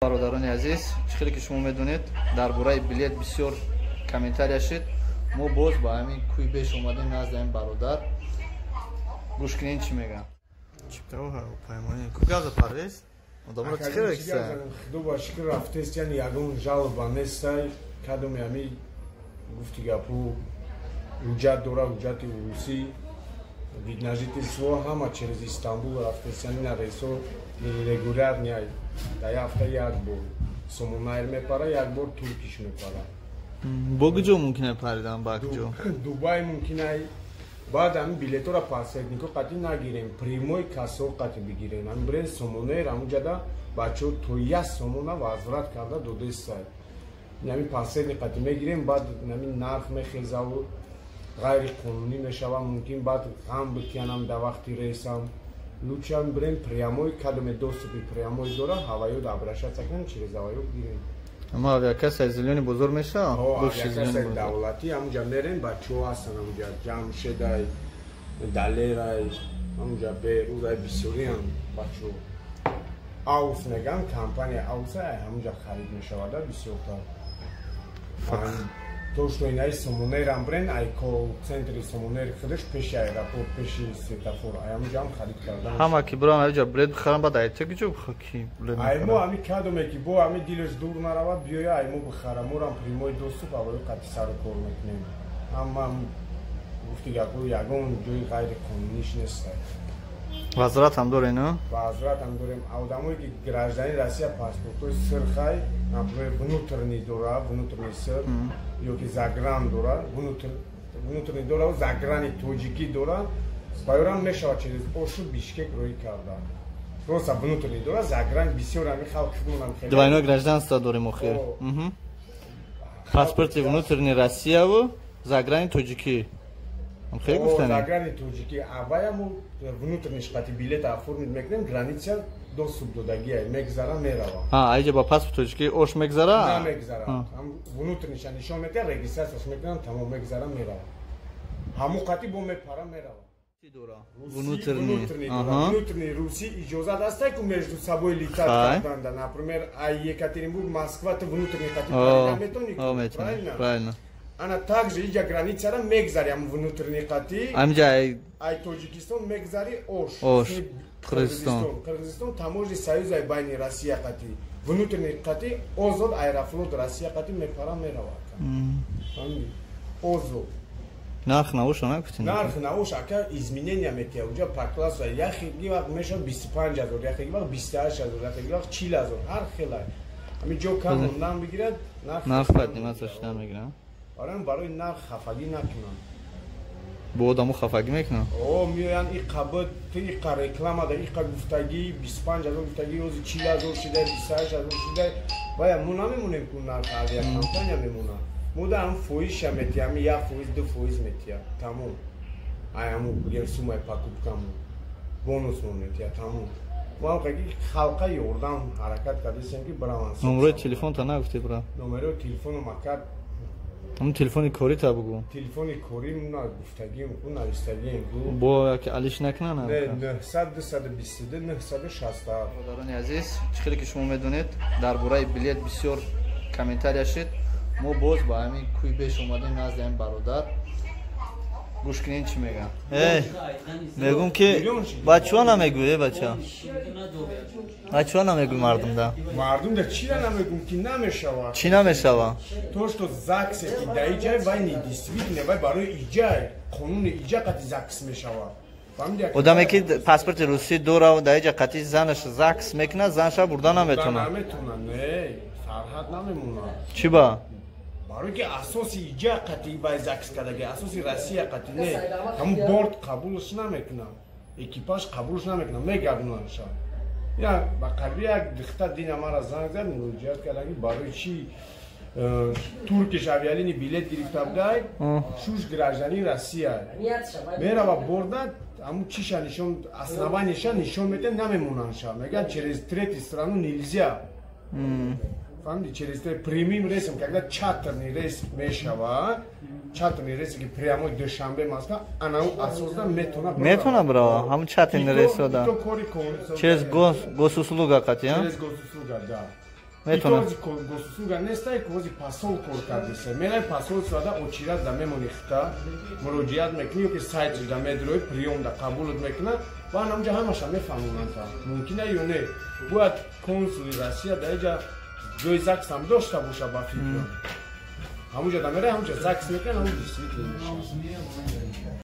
Бародарони азиз, чӣ хеле ки шумо медонед, дар бораи билет бисёр комментария шид. Мо боз ба ҳамин кӯи беш омадем назди ҳамин бародар. Гӯш кунед, чӣ мегӯям. Чиптао ҳавопаймоӣ. Ку газа, Парвез? Одамро чӣ хеле киса? Худо ба шукр, рафтест, яъне ягон жалоба нестай. Кадоме ҳами гуфти гапу ҳуҷҷат дора, ҳуҷҷати урусӣ, вид на жительство, ҳама через Истанбул рафтест. Яъне на рейсо регулярный, дар як ҳафта як бор Сомонайр мепара, як бор Туркиш мепара. Бо куҷо мумкин паридан, ба куҷо? Дубай мумкин ай. Баъд ҳамин билетора посреднико қатӣ нагирем, прямой кассо қатӣ бигирем. Ҳамин бирен Сомонайр, ҳамунҷада бачаҳо то 1 сомона возврат карда додестай. Ҳамин посредник қатӣ мегирем, баъд ҳамин нарх мехезаву ғайриқонунӣ мешава, мумкин баъд ғам бикиянам дар вақти рейсам. Лучше ҳам бирем прямой, кадоме доступи прямой дора, ҳаваёд обращаться кунем, через ҳаваё бигирем. Ама авиакасса зелёный бозор мешава? Авиакассаи давлатӣ, ҳамунҷа мерем, бачаҳо ҳастан ҳамунҷа, Ҷамшедай, Далерай, ҳамунҷа Берузай, бисёриам бачаҳо. Аус меган, компания Ауса, ҳамунҷа харид мешавада бисёртар. То что инаи Сомонерам брен, ай колл-центри Сомонер худаш пеши аэропорт, пеши светофор, ай ҳамунҷа ҳам харид кардан. Ҳама ки бирам аҷа билет бихарам, баъд ай куҷо ки билет? Ай мо ҳами кадоме ки бо ҳами дилаш дур наравад, биёя ай мо бихара. Морам прямой доступ авои қати сару кор мекунем. Ҳама гуфти гапо, ягон ҷои ғайриқонуниш нестай. Возврат ҳам дорем, на? Возврат ҳам дорем. Одамое ки гражданин Россия, паспортҳои сирхай, например, внутренний дора, внутренний сир ё ки загран дора, внутренний дора, заграни тоҷикӣ дора, баёрам мешавад через Ошу, Бишкек роҳӣ карда. Просто внутренний дора, загран бисёр ҳами халқ худмонам. Хеле двойное гражданство дорем охир. Паспорти внутренний Россияву заграни тоҷикӣ. Хеле гуфтани. Заграни тоҷикӣ. Авваяму внутренний қати билет оформить мекунем, граница доступ додагия, мегзара, мерава. Айҷа ба паспорт тоҷикӣ Ош мегзара? Намегзара. Внутренний ша нишон медиҳад, регистрацияш мекунам, тамом, мегзара, мерава. Ҳамун қати бо мепара, мерава. Внутренний. Внутренний руси иҷозат ҳастай ку между собой летать карданда. Например, ай Екатеринбург, Москва ту внутренний қати парида метони, правильно? Правильно. Ана также иҷа границара мегзари ам внутренний қати. Амҷа ай Тоҷикистон мегзари Ош. Ош. Қирғизистон. Қирғизистон таможенный союз ай байни Россия қати. Внутренний қати озод Аэрофлот Россия қати мепара, мерава. Озод. Нарх навоша нагуфтин? Нарх навош, ака, изменения метия уҷа по классу. Яхеги вақт мешавад 25 000, яхеги вақт 28 000, яхеги вақт 40 000, ҳар хелай. Ҳамин ҷо кам мондан бигирад. Нарх подниматься шудан мегирад. Барои нарх хафагӣ накунанд. Бо одамо хафагӣ мекунанд. О, меоянд, иқа буд, ту иқа реклама да, иқа гуфтагӣ, 25 000 гуфтагӣ, ҳозир 40 000 шидай, 28 000 шидай. Бая мо намемонем ку нарх, авиакомпания мемонад. Мо да ҳам фоизша метиҳам, 1%, 2% метиҳад, тамом. Ай ҳаму бигем суммаи покупкамон бонусмон метиҳад, тамом. Мо ҳам қаги халқа ёрдам ҳаракат кардастем, ки бираванд. Номерои телефонта нагуфтӣ, бира. Номерои телефоном, ака. Ҳамн телефони корита бугу. Телефони корӣ на гуфтагим ку, навистагим ку. Бо яке алиш накунан? Не, 900 222 967. Бародарони азиз, чӣ хеле ки шумо медонед, дар бораи билет бисёр комментария шид. Мо боз ба ҳамин кӯи беш омадем назди ҳамин бародар. Гӯш кунед, чӣ мегӯям. Мегӯм ки бачаҳо намегӯй, э бача, бачаҳо намегӯй мардумда. Мардумда чира намегӯм, ки намешавад. Чӣ намешава? То что ЗАГСе ки да иҷай, вай недействительный, вай барои иҷай, қонуни иҷа қати ЗАГС мешавад. Одаме ки паспорти русӣ дора, дар иҷа қати занаш ЗАГС мекунад, занша бурда наметонад. Наметонад, не, сарҳад намемонад. Чӣ ба? Барои ки асоси иҷа қати вай ЗАГС кардаги, асоси Россия қати не. Ҳамун борт қабулш намекунад, экипаж қабулш намекунад, мегардонадша. Я ба қариби як духтар дина мара занг зад, муроҷиат карда, ки барои чӣ Туркиш Авиалини билет гирифта будай, шуш гражданин Россия, мерава борда, ҳамун чиша нишон, основанияша нишон медиҳад, намемонандша, мегӯяд, через третью страну нельзя. Фаҳмиди? Через прямым рейсом, когда чартерный рейс мешава, чартерный рейсе ки прямой Душанбе, Москва, анау асосда метона. Метона брава ҳамун чартерный рейсода через госуслуга қати. Через госуслуга, да. Метавонад. Госуслуга нестай, ки ҳози посол кор кардеса. Мерай посольство да, очередь да мемони, хита муроҷиат мекунӣ ё ки сайтш да медрои, приём да қабулат мекунад ва ҳамҷа ҳамаша мефаҳмонанд, мумкина ё не. Бояд консули Россия дар иҷа ҷои ЗАГСам дошта боша, ба фикрам. Ҳамуҷа да мерай, ҳамуҷа ЗАГС мекунад, ҳамун действительно мешавад.